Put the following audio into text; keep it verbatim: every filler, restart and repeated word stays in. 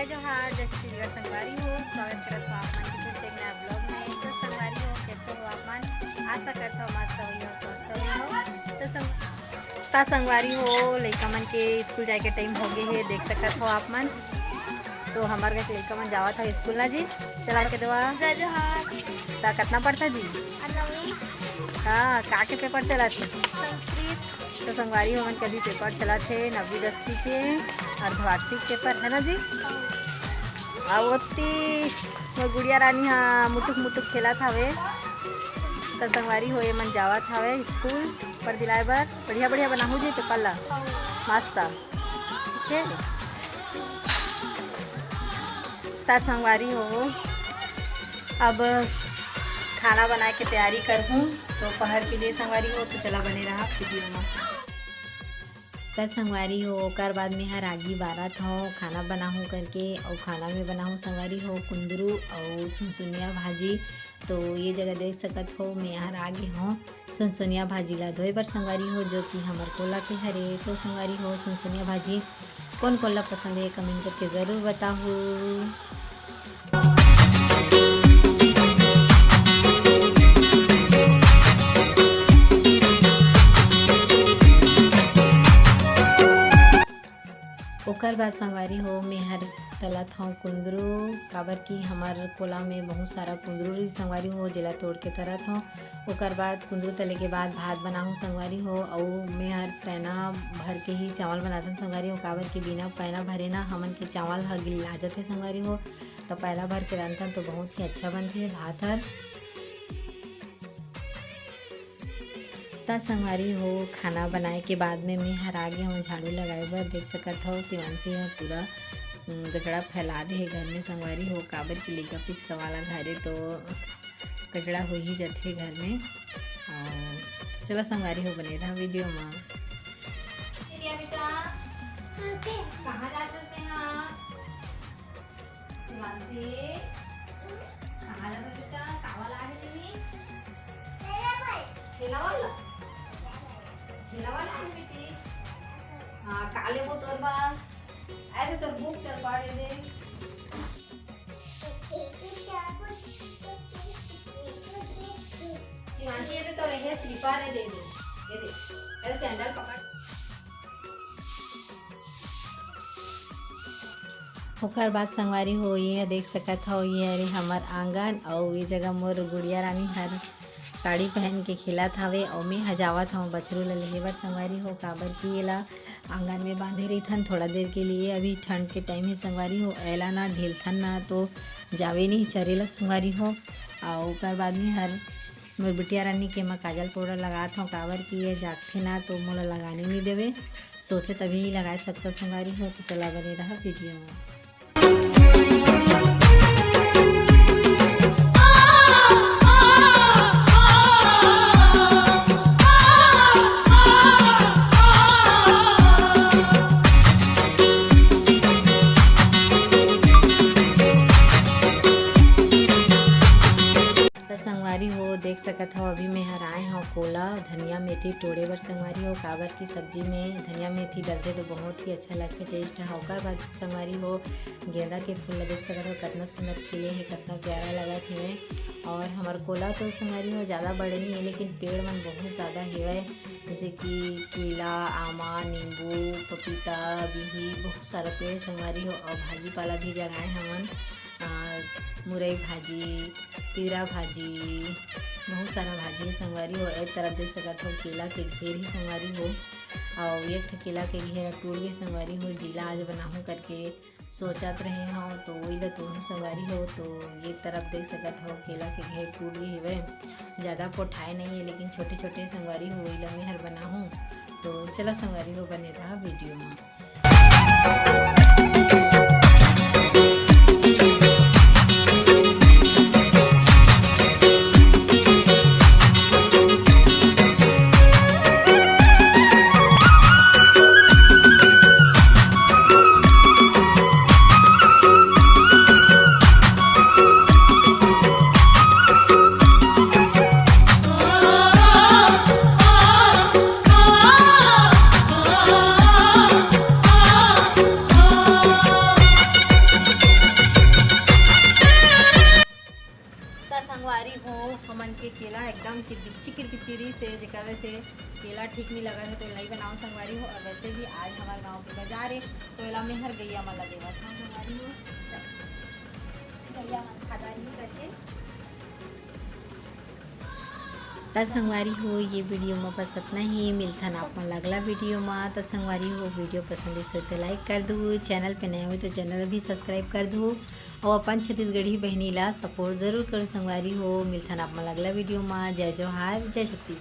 जय जोहार, जय छत्तीसगढ़ संगवारी हो, स्वागत करत हो आप मन के फिर से एक नया vlog में। तो संगवारी हो, कैसे हो आप मन? आशा करत हो मस्त होई हो, स्वस्थ होई हो। तो संग-, ता संगवारी हो, लइका मन के स्कूल जाए के टाइम हो गए हे, देख सकत हो आप मन। तो हमार घर के लइका मन जावत हे स्कूल ना जी। चला के देवा। जय जोहार। ता कितना पढ़ता जी? नवीं। हाँ, का के पेपर चलत हे? संस्कृत। तो संगवारी हो, हमन के अभी पेपर चलत हे नवीं दसवीं के, अर्धवार्षिक पेपर है ना जी? हाँ। अउ ओती मोर गुड़िया रानी हा मुटुक मुटुक खेलत हवे। तो संगवारी हो, ये मन जावत हवे स्कूल पर दिलाए बर। बढ़िया बढ़िया बनाहू जी पेपर ला। हाँ। मस्त। ठीक है। ता संगवारी हो, अब खाना बनाए के तैयारी करहूँ दोपहर के लिए संगवारी हो, तो चला बने रहा वीडियो में। त संगवारी हो, ओकर बाद में हर आगी बारत हूँ खाना बनाहूँ करके, अउ खाना में बनाहूँ संगवारी हो कुंदरू अउ सुनसुनिया भाजी। तो ये जगह देख सकत हो, मैं हर आगे हूँ सुनसुनिया भाजी ला धोए बर संगवारी हो, जो कि हमर कोला के हरे। तो संगवारी हो, सुनसुनिया भाजी कोन कोन ला पसंद हे, कमेंट करके जरूर बताहू। ओकर बाद संगवारी हो, मेहर तलत हूँ कुंदरू, काबर कि हमर कोला में बहुत सारा कुंदरू रही संगवारी हो, जेला तोड़ के तरत हूँ। ओकर बाद कुंदरू तले के बाद भात बनाहूँ संगवारी हो, अउ मेहर पैना भर के ही चावल बनाथन संगवारी हो, काबर कि बिना पैना भरे ना हमन के चावल ह गिल्ला जथे संगवारी हो। तो पैना भर के रांधथन तो बहुत ही अच्छा बनथे भात हर। त संगवारी हो, खाना बनाए के बाद में मैं हर आगे हूँ झाड़ू लगाए बर। देख सकत हो, शिवांशी ह पूरा, उम, कचड़ा फैला दे हे घर में संगवारी हो, काबर कि लइका पिचका वाला घर हे तो कचड़ा हो ही जाथे घर में। अउ चला संगवारी हो, बने रहा वीडियो में। तेरिया बेटा, कहाँ जात हस तेहा? शिवांशी, कहाँ जात हस बेटा? का वाला आहे तेरी? ठेला वाला? ठेला वाला आहे बेटी? हाँ, का लेबो तोर बर? ऐसे तो बुक चल पड़े दे। शिवांशी, ये तो तोरे ये स्लीपर है, दे दे। ये दे। ऐसे सैंडल पकड़। ओकर बाद संगवारी हो, ये देख सकत हो, ये हरे हमर आंगन, अउ ये जगह मोर गुड़िया रानी हर साड़ी पहन के खेलत हवे, अउ मैं ह जावत हव बछरू ल लेहे बर संगवारी हो, काबर कि एला आंगन में बांधे रहिथन थोड़ा देर के लिए। अभी ठंड के टाइम हे संगवारी हो, एला ना ढेलथन ना तो जावे नहीं चरे ला संगवारी हो। अउ ओकर बाद में हर मोर बिटिया रानी के मैं काजल पाउडर लगात हव, काबर कि ये जागथे ना तो मोला लगाने नहीं देवे, सोथे तभी लगाए सकता संगवारी हो। तो चला बने रहा वीडियो में। त संगवारी हो, देख सकत हव, अभी मैं हर आए हव कोला धनिया मेथी टोड़े बर संगवारी हो, काबर की सब्जी में धनिया मेथी डलथे तो बहुत ही अच्छा लगथे टेस्ट ह। ओकर बाद संगवारी हो, गेंदा के फूल ला देख सकत हव, कतना सुंदर खिले हे, कतना प्यारा लगत हे। और हमर कोला तो संगवारी हो ज़्यादा बड़े नहीं है, लेकिन पेड़ मन बहुत ज़्यादा हेवय, जैसे कि केला, आमा, नींबू, पपीता, बिही, बहुत सारा पेड़ संगवारी हो। और भाजी पाला भी जगाए हमन, आ, मुरई भाजी, तीरा भाजी, बहुत सारा भाजी हे संगवारी हो। एक तरफ देख सकत हो केला के घेर ही संगवारी हो, और एक ठो केला के घेर टूट गए संगवारी हो। जीला आज बनाहूँ करके सोचत रहे हव, तो वही ला तोड़हूँ संगवारी हो। तो ये तरफ देख सकत हो केला के घेर टूट गए हेवय, ज़्यादा पोठाए नहीं है, लेकिन छोटे छोटे संगवारी हो, वही ला मैं हर बनाहूँ। तो चला संगवारी हो, बने रहा वीडियो में। किरकिची किरकिची रहिस हे, जेकर वजह से एला ठीक नहीं लगत हे, तो एला नहीं बनाओ संगवारी हो। और वैसे भी आज हमारे गांव के बाजार है, तो एला मेहर गैया मन ला देवत हूँ संगवारी हो। गैया मन खा डारही करके। त संगवारी हो, ये वीडियो में बस इतना ही। मिलथन आप मन ला अगला वीडियो में। त संगवारी हो, वीडियो पसंद आइस हो तो लाइक कर दू, चैनल पे नए हो तो चैनल भी सब्सक्राइब कर दू, और अपन छत्तीसगढ़ी बहनी ला सपोर्ट जरूर करो संगवारी हो। मिलथन आप मन ला अगला वीडियो में। जय जोहार, जय छत्तीसगढ़।